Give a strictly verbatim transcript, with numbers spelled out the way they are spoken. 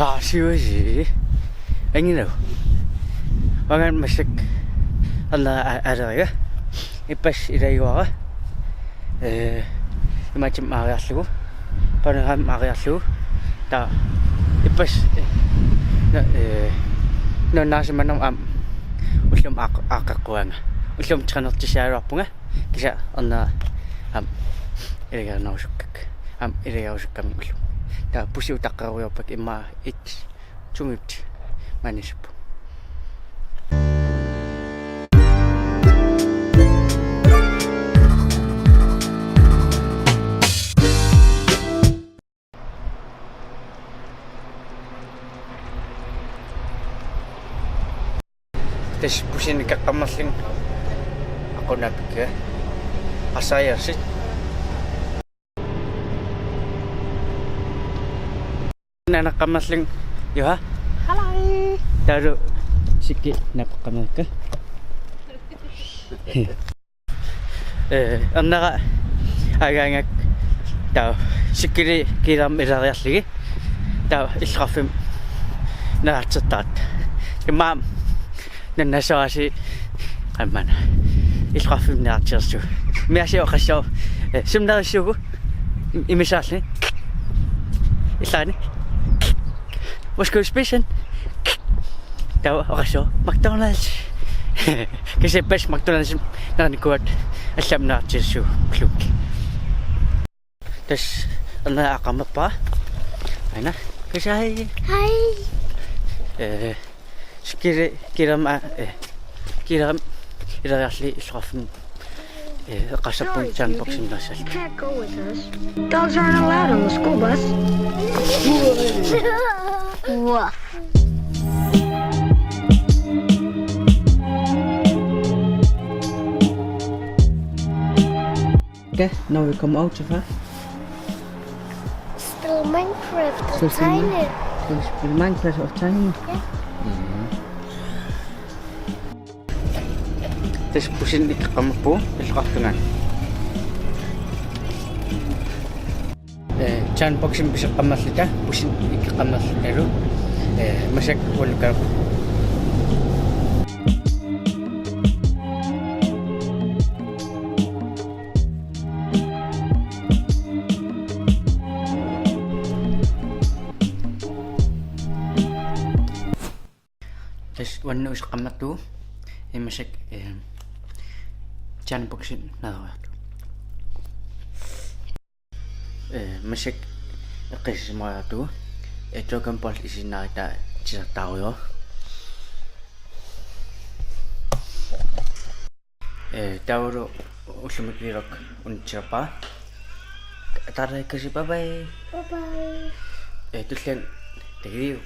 Taasiusi. Anginagu. Uanga massakkut ernera a-, aleriga. Ippassaq ilagiuara. Eh, imaattumik aariarlugu. Panerham aariarlugu. Taava ippassaq, eh, na-, eh, nuannaarsimanermut aamma ullumi aaq-, aaqqeqquaanga. Ullumi trænertussagaluarpunga. Kisianni ernera aamma ilaginerusukkakkit. Aamma ilaginerusukkamik ullumi. Taava bussi utaqqerujoorpakka immaqa et, to minut manisuppu. Tassa bussinik aqqammerlunga aqunaappikka. Assariarsit. Nanaqqammerlunga, Juha. Hallo. Taavalu Sikki naqqammerlunga. Eh, ernera aagaangakku taava Sikkili kiilaarmi ileriarlugit. Taava illoqarfimmi nalaartortaratta. Immaqa nannassavarsi aamma illoqarfimmi nalaartorsuuvoq. Miasi oqassaaq, eh, sumik nalaarsuugut im-, imissarli. Illaani. Hvor skal vi spise hen? Taava oqassaaq McDonald's. Kisianni ippassaq McDonald's nalaarnikuuara, allamik nalaartorsuuvoq. Tassa ernera aqqammerpara. Aana. Kisianni. Hej. Eh, Sikkili kiilaarmi, eh, kiilaarmi ileriarlugit illoqarfimmi, eh, eqqarsarpunga Janboximi nassallunga. You can't go with us. Dogs aren't allowed on the school bus. Woof. Okay, now we come out of her. Still Minecraft of Tiny. Still Minecraft of Tiny. Yeah. Mm-hmm. Tassa bussinik aqqammerpugut illoqarfimmi. Eh, Janboximi piseqqammerluta, bussinik aqqammerlutalu. Eh, massakkut ullukka. Tassa uannut iseqqammertugut, eh, massakkut, eh, Janboximi nalaartugut. Eh, massakkut eqqissisimariartugut, eh, Dragon Ball isiginnaarluta titartaarujoq. Eh, taavalu ullumikkut vlog unitsisarpara. Ataaseq, bye bye. Bye bye. Eh, tulliani takusiuk.